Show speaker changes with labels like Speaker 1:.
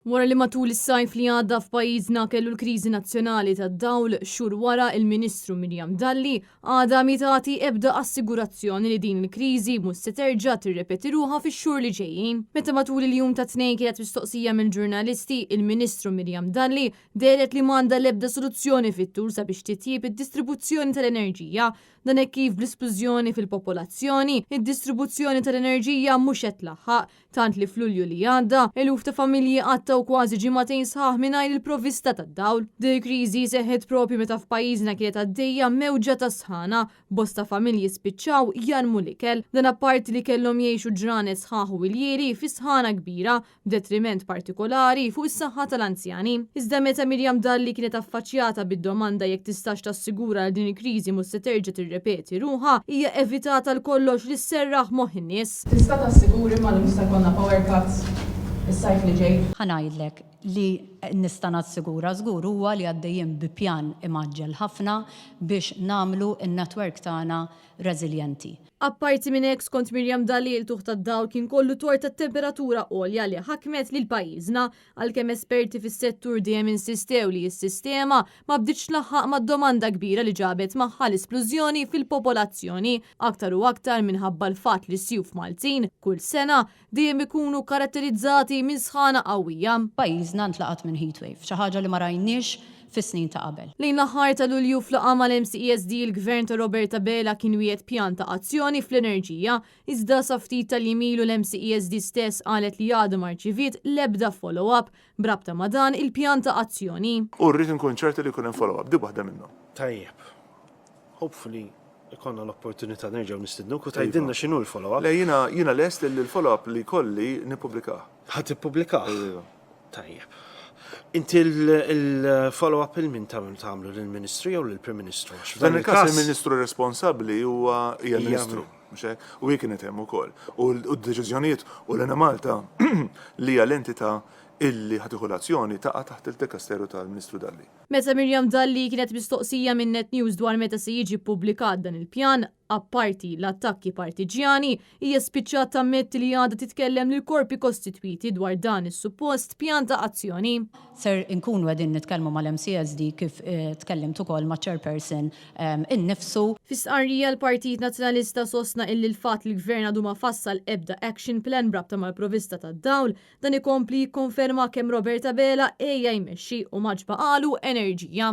Speaker 1: Wara li matul is-sajf li għadda f'pajjiżna kellu l-kriżi nazzjonali tad-dawl, xhur wara il-Ministru Miriam Dalli għadha mhi tagħti ebda assigurazzjoni li din il-kriżi mhux se terġa' tirrepeti ruħha fix-xhur li ġejjin. Meta matul il-jum tat-Tnejn kienet mistoqsija mill-ġurnalisti, il-Ministru Miriam Dalli dehret li m'għandha l-ebda soluzzjoni fit-tul sabiex titjieb id-distribuzzjoni tal-enerġija. Dan hekk kif bl-isplużjoni fil-popolazzjoni, id-distribuzzjoni tal-enerġija mhux qed tlaħħaq, tant li f'Lulju li għadda, eluf ta' familji qattgħu kważi ġimagħtejn sħaħ mingħajr il-provvista tad-dawl. Din il-kriżi seħħet propju meta f'pajjiżna kienet għaddejja mewġa ta' sħana, bosta familji spiċċaw jarmu l-ikel. Dan apparti li kellhom jgħixu ġranet sħaħ u iljieli fi sħana kbira, b'detriment partikolari fuq is-saħħa tal-anzjani. Iżda meta Miriam Dalli kienet affaċjata bid-domanda jekk tistax tassigura li din il-kriżi mhux se terġa' tirrepeti ruħha, hija evitat għal kollox li sserraħ moħħ in-nies.
Speaker 2: Tista' tassiguri ma li mhux se jkollna power cuts is-sajf li ġej?
Speaker 3: Ħa ngħidlek, li nista' nassigura żgur huwa li għaddejjin bi pjan imgħaġġel ħafna biex nagħmlu n-network tagħna reżiljenti.
Speaker 1: Apparti minn hekk, skont Miriam Dalli, il-qtugħ tad-dawl kien kollu tort tat-temperatura għolja li ħakmet lil pajjiżna, għalkemm esperti fis-settur dejjem insistew li s-sistema ma bdietx tlaħħaq mad-domanda kbira li ġabet magħha l-isplużjoni fil-popolazzjoni, aktar u aktar minħabba l-fatt li s-sjuf Maltin, kull sena, dejjem ikunu karatterizzati minn sħana qawwija.
Speaker 3: Pajjiżna ntlaqat minn heatwave, xi ħaġa li ma rajniex fis-snin ta' qabel.
Speaker 1: Lejn l-aħħar ta' Lulju f'laqgħa mal-MCESD il-Gvern ta' Robert Abela kien wiegħed pjan ta' azzjoni fl-enerġija, iżda sa ftit tal-jiem ilu l-MCESD stess qalet li għadha ma rċiviet l-ebda follow-up b'rabta ma' dan il-pjan ta' azzjoni.
Speaker 4: U rrid inkun ċerta li jkun hemm follow-up, di waħda minnhom.
Speaker 5: Tajjeb. Hopefully ikollna l-opportunità nerġgħu nistidnuk u tgħidilna x'inhu l-follow-up.
Speaker 4: Le jiena jiena lest li l-follow-up li jkolli nippubblikah.
Speaker 5: Ħa tippubblikah? Iva. Tajjeb. Inti l-follow-up il min tagħmlu lill-Ministru jew lill-Prim Ministru?
Speaker 4: F'dan il-każ il-Ministru responsabbli huwa hija Ministru. U hi kienet hemm ukoll. U d-deċiżjonijiet u l-Enemalta li hija l-entità illi ħa tieħu l-azzjoni taqa' taħt il-dekasteru tal-Ministru Dalli.
Speaker 1: Meta Miriam Dalli kienet mistoqsija minn Net News dwar meta se jiġi ppubblikat dan il-pjan, apparti l-attakki partiġjani, hija spiċċat tammetti li għadha titkellem lill-korpi kostitwiti dwar dan is-suppost pjan ta' azzjoni.
Speaker 3: Ser inkunu qegħdin nitkellmu mal-MCSD kif tkellimt ukoll maċ-Chairperson innifsu.
Speaker 1: Fi stqarrija l-Partit Nazzjonalista sostna illi l-fatt li l-Gvern għadu ma fassal ebda action plan b'rabta mal-provista tad-dawl, Dan ikompli jikkonferma kemm Robert Abela għejja jmexxi u m'għadx baqagħlu enerġija.